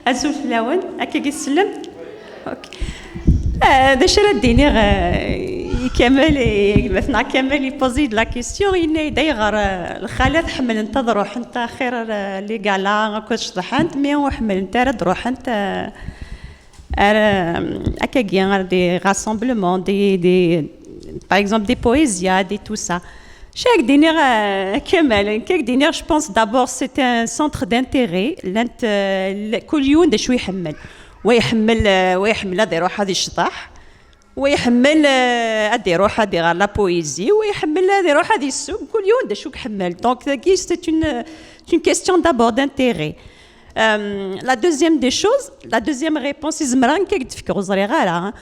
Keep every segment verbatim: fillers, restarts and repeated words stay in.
Azul fell-awen, akka i tsellem? Ok. Euh, d acu ara d-iniɣ, euh, i Kamal, i gma-tneɣ Kamal, i poser-d la question, yenna-yi-d ayɣer, euh, lxalat ḥemmlent ad ruḥent axir, euh, les galas akked ceḍḥent, mais ur ḥemmlent ara ad ruḥent, euh, ar, euh, akkagi, ar des rassemblements, des, des, par exemple des poésiades et tout ça. Chaque dîner, euh, Kamal, chaque dîner, je pense d'abord c'est un centre d'intérêt. Llant, euh, l- كل يوم d acu iḥemmel. Wa iḥemmel, euh, wa iḥemmel ad iruḥ ad icḍeḥ. Wa iḥemmel, euh, ad iruḥ ad iɣer la poésie. Wa iḥemmel ad iruḥ ad iseww. كل يوم d acu iḥemmel. Donc, tagi, c'est une, c'est une question d'abord d'intérêt. Euh, la deuxième des choses, la deuxième réponse, izemreɣ nekk ad d-fkeɣ, ur ẓriɣ ara, hein.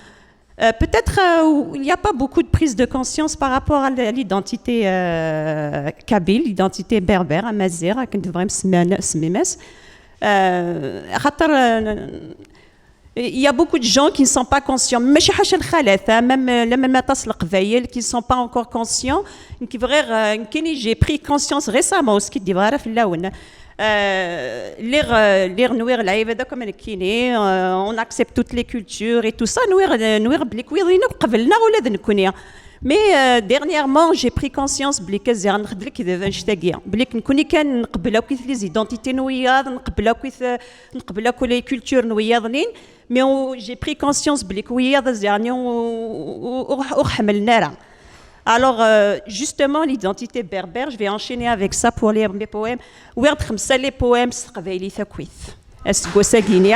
Euh, peut-être, euh, où il n'y a pas beaucoup de prise de conscience par rapport à l- l'identité, euh, kabyle, l'identité berbère, amazigh, akken tebɣam semman-, semmimas. Euh, خاطر, euh, il y a beaucoup de gens qui ne sont pas conscients. ماشي حاشا الخالات, hein, même, euh, même aṭas n Leqbayel qui ne sont pas encore conscients. Nekk bɣiɣ, euh, nekkini, j'ai pris conscience récemment, ur skiddib ara fell-awen. Euh, lliɣ, euh, lliɣ nwiɣ lɛibad akk am nekkini, euh, on accepte toutes les cultures et tout ça, nwiɣ, nwiɣ belli wiyaḍ-inu qeblen-aɣ ula d nekkni. Mais, euh, dernièrement, j'ai pris conscience belli kan ziɣ nexdem lekdeb annect-agi. Belli nekkni kan nqebbel akk les identités n wiyaḍ, nqebbel akk, nqebbel akk les cultures n wiyaḍ-nin. Mais on- j'ai pris conscience belli wiyaḍ ziɣ ur, ur, ur, ur ḥemmlen ara. Alors, euh, justement, l'identité berbère, je vais enchaîner avec ça pour lire mes poèmes. Wwiɣ-d xemsa les poèmes s teqbaylit akkit. Aseggas-agi-ni.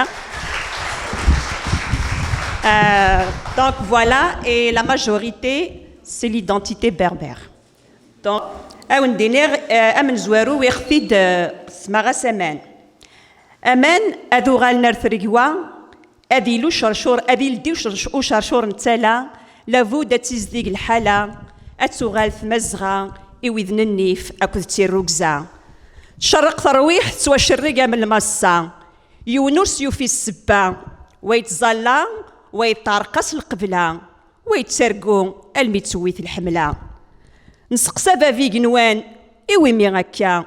Euh, donc voilà, et la majorité, c'est l'identité berbère. Donc, ad wen-d-iniɣ, euh, amezwaru, wwiɣ-t-id, euh, semmaɣ-as Aman. Aman, ad uɣalen ar tregwa, ad yili ucercur, ad yeldi ucerc- ucercur n tala, labud ad tizdig lḥala, ad tuɣal tmazɣa i wid n nnif akked tirrugza. Tcerreq terwiḥt tettwacerreg am lmassa, yiwen ur s-yufi ssebba, wa yettẓalla, wa yeṭṭerq-as lqebla, wa yettargu almi tewwit lḥemla. Nseqsa bab igenwan, iwimi akka?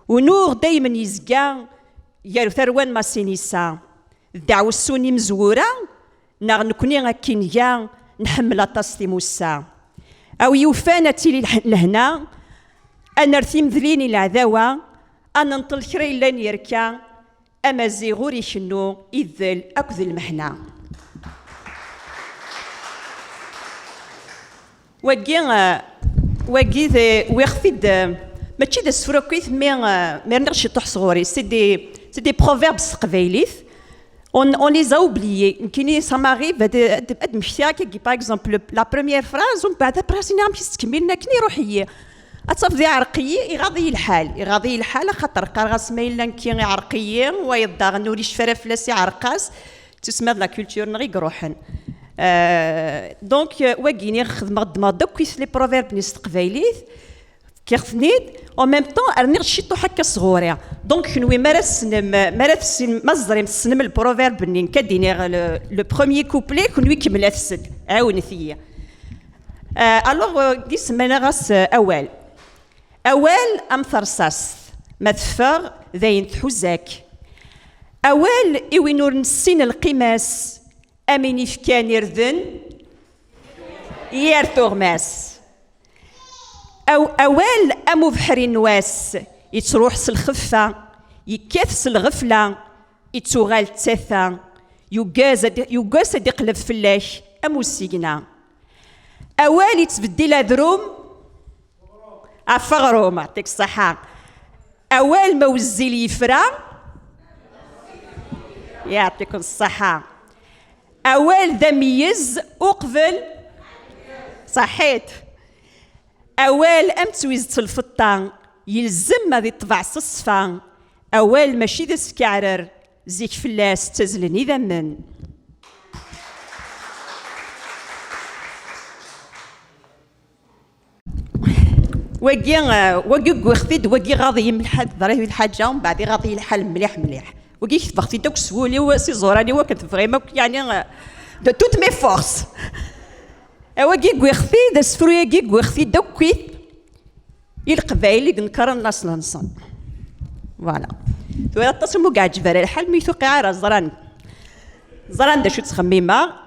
Unuɣ daymen yezga gar tarwa n Masinisa. D deɛwessu n imezwura, neɣ nekni akkin ga, nḥemmel aṭas timussa. A wi yufan ad tili leh- lehna, ad nerr timedlin i leɛdawa, ad nenṭel kra yellan yerka, amaziɣ ur ikennu idel akked lmehna. Wagi, euh, wagi d, wwiɣ-t-id, euh, mačči d asefru akkit, mais, euh, mais rniɣ ciṭuḥ sɣur-i. C'est des, c'est des proverbes s teqbaylit. On, on les a oubliés. Nekkini, ça m'arrive ad, ad, ad mmektiɣ akkagi, par exemple, la première phrase, umbeɛd après, amek i s-ttkemmilen akken, iruḥ-iyi. Ad tafeḍ iɛreq-iyi, iɣaḍ-iyi lḥal. Iɣaḍ-iyi lḥal, axaṭer qqareɣ-as ma yella nekki iɛreq-iyi, wayeḍ daɣen ur icfi ara fell-as, iɛreq-as. Tusma d la culture-nneɣ i iruḥen. Euh, donc, euh, wagi-ni xedmeɣ, ddmeɣ-d akk les proverbes-nni s teqbaylit, fkiɣ-ten-id, en même temps, rniɣ ciṭuḥ akka sɣur-i. Donc, kenwi, ma ara tessnem, ma ara tessnem, ma teẓrim, tessnem le proverbe-nni, nekk ad d-iniɣ le, le premier couplet, kenwi kemmlet-t-id, ɛiwnet-iyi. Euh, alors, euh, gi semman-aɣ-as, euh, awal. Awal am terṣast, ma teffeɣ, d ayen tḥuza-k. Awal i win ur nessin lqima-s, am win ifkan irden i yir tuɣmas. Aw-, awal am ubeḥri n wass, yettruḥ s lxeffa, yekkat s lɣefla, ittuɣal d tata, yugaz ad, yugaz ad iqleb fell-ak am usigna. Awal yettbeddil adrum ɣef aɣrum, yeɛṭik ṣṣeḥḥa. Awal ma wezzil yefra, yeɛṭikum ṣṣeḥḥa. Awal d ameyyez uqbel, ṣaḥḥit. Awal am twizt lfeṭṭa, yelzem ad iṭbeɛ s ṣṣfa. Awal mačči d askeɛrer, zik fell-as ttazzlen idammen. Wagi, eh, wagi wwiɣ-t-id, wagi ɣaḍ-iyi mliḥ, teḍra-yi lḥaǧa, mbeɛd iɣaḍ-iyi lḥal mliḥ, mliḥ. Wagi ketbeɣ-t-id akk s wul-iw, s iẓuran-iw, akken tebɣim akk, yeɛni, eh, de toutes mes forces. A wagi wwiɣ-t-id, asefru-agi wwiɣ-t-id akkit i Leqbayel i inekkren laṣel-nsen. Voilà. Tura aṭas umi ur yeɛǧib ara lḥal, mi tuqiɛ ara ẓran, ẓran d acu ttxemmimeɣ.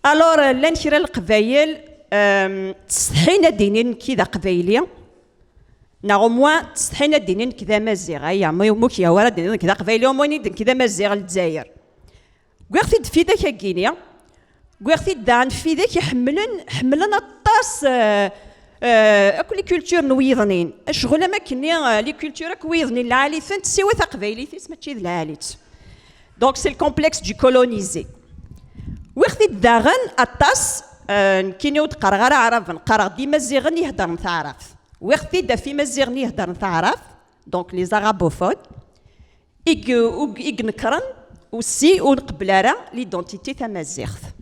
Alors, llan kra n leqbayel, euh, ttsetḥin ad d-inin nekk d aqbayli, neɣ au moins ttsetḥin ad d-inin nekk d amaziɣ. Aya, ma ur k-yehwa ara ad d-inin nekk d aqbayli, au moins ini-d nekk d amaziɣ n Lezzayer. Wwiɣ-t-id ɣef widak-agi-ni, wwiɣ-t-id daɣen ɣef widak iḥemmlen, ḥemmlen aṭas, euh, euh, akk les cultures n wiyeḍnin. Acɣel am akkenni, euh, les cultures akk wiyeḍnin lɛali-tent, siwa taqbaylit-is mačči d lɛali-tt. Donc c'est le complexe du colonisé. Wwiɣ-t-id daɣen aṭas, euh, nekkini ur d-qqareɣ ara Aɛraben, qqareɣ-d Imaziɣen iheddren taɛrabt. Wwiɣ-t-id ɣef Imaziɣen iheddren taɛrabt, donc les arabophones, i g-, u-, i inekkren aussi ur nqebbel ara l'identité tamaziɣt.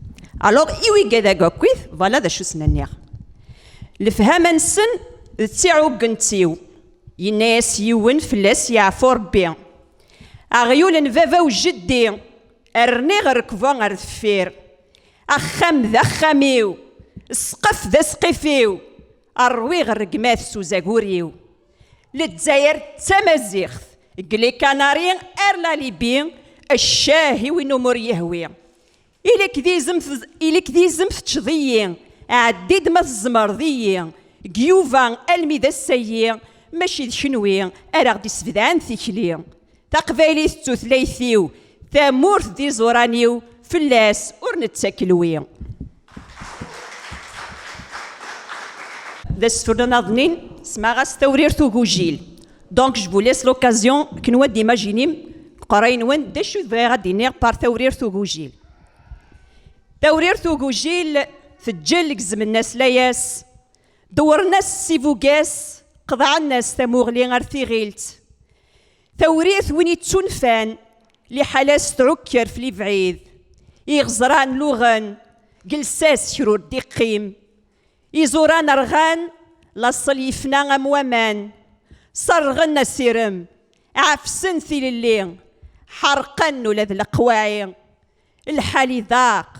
Alors, i wigad-agi akkit, voilà d acu sen-nniɣ. Lefhama-nsen d tiɛuggent-iw. Yenna-yas yiwen fell-as yeɛfu Rebbi. Aɣyul n baba u jeddi, rniɣ rrekba ar deffir. Axxam d axxam-iw, ssqef d asqif-iw, rwiɣ rregmat s uzagur-iw. Lezzayer d tamaziɣt, deg les Canaries ar la Libye, ccah i win umi ur yehwi. Ili-k d izem tez-, ili-k d izem teččeḍ-iyi, ɛeddi-d ma tzemreḍ-iyi, deg Yuba almi d ass-ayi, mačči d kenwi ara ɣ-d-isbedɛen tikli. Taqbaylit d tutlayt-iw, tamurt d iẓuran-iw, fell-as ur nettak lwi. D asefru anaḍnin, smaɣ-as Tawrirt Ugujil. Donc, je vous laisse l'occasion, kenwi ad d-imaginim, leqray-nwen, d acu i bɣiɣ ad d-iniɣ par Tawrirt Ugujil. Tawrirt Ugujil, teǧǧel deg zmennas layas, dewren-as s ibugas, qeḍɛen-as tamuɣli ar tiɣilt. Tawrirt win ittunfan, liḥala-s tɛukker f libɛid. Iɣeẓran luɣen, deg lsas kra ur d-iqqim. Iẓuran rɣan, laṣel yefna am waman. Serɣen asirem, ɛefsen tilelli, ḥerqen ula d leqwaɛi. Lḥal iḍaq,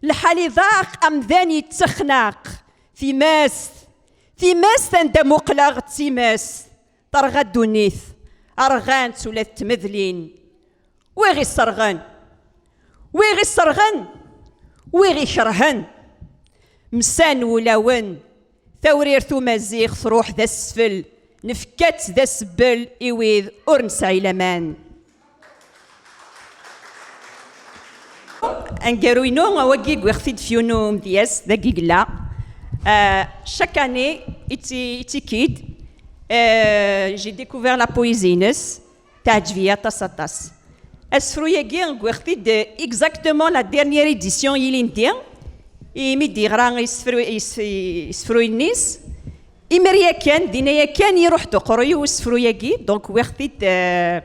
lḥal iḍaq, amdan yettexnaq. Timast, timast anda muqleɣ d timast. Terɣa ddunit, rɣant ula d tmedlin. Wi ɣ-iserɣen, wi ɣ-iserɣen, wi ɣ-ikerhen. Msan wulawen, tawrirt umaziɣ truḥ d asfel, nefka-tt d asebbel i wid ur nesɛi laman. Aneggaru-inu, wagi wwiɣ-t-id f yiwen umedyaz, dagi yella. Euh, chaque année, itti-, ittikki-d. Euh, j'ai découvert la poésie-ines, teɛǧeb-iyi aṭas, aṭas. Asefru-agi, wwiɣ-t-id exactement la dernière édition ilindi, imi d-yeɣra isefru-, is-, isefru-ines. Imir yakan, dinna yakan, iruḥ-d uqerruy-iw usefru-agi, donc wwiɣ-t-id, euh,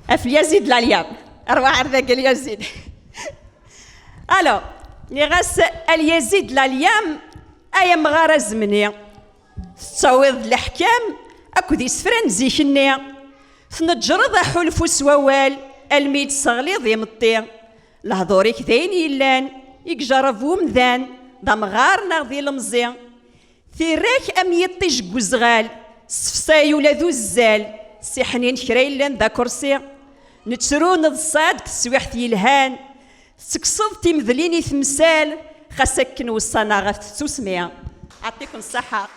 af Lyazid Lalyam. Arwaḥ ar dagi Lyazid. Alors, nniɣ-as, a Lyazid Lalyam, ay amɣar azemni, tettawiḍ-d leḥkam akked isefra n zik-nni. Tneǧǧreḍ aḥulfu s wawal almi i d-tesseɣliḍ imeṭṭi. Lehdur-ik d ayen yellan, i ijerreb umdan, d amɣar neɣ d ilemẓi. Tira-k am yiṭij deg uzɣal, tessefsay ula d uzzal, ssiḥnin kra yellan d akersi. Nettru neḍsa-d deg teswiḥt yelhan, tettekkseḍ timedlin i temsal, xas akken weṣṣan-aɣ ɣef tsusmi. Ɛṭiken ṣṣaḥa.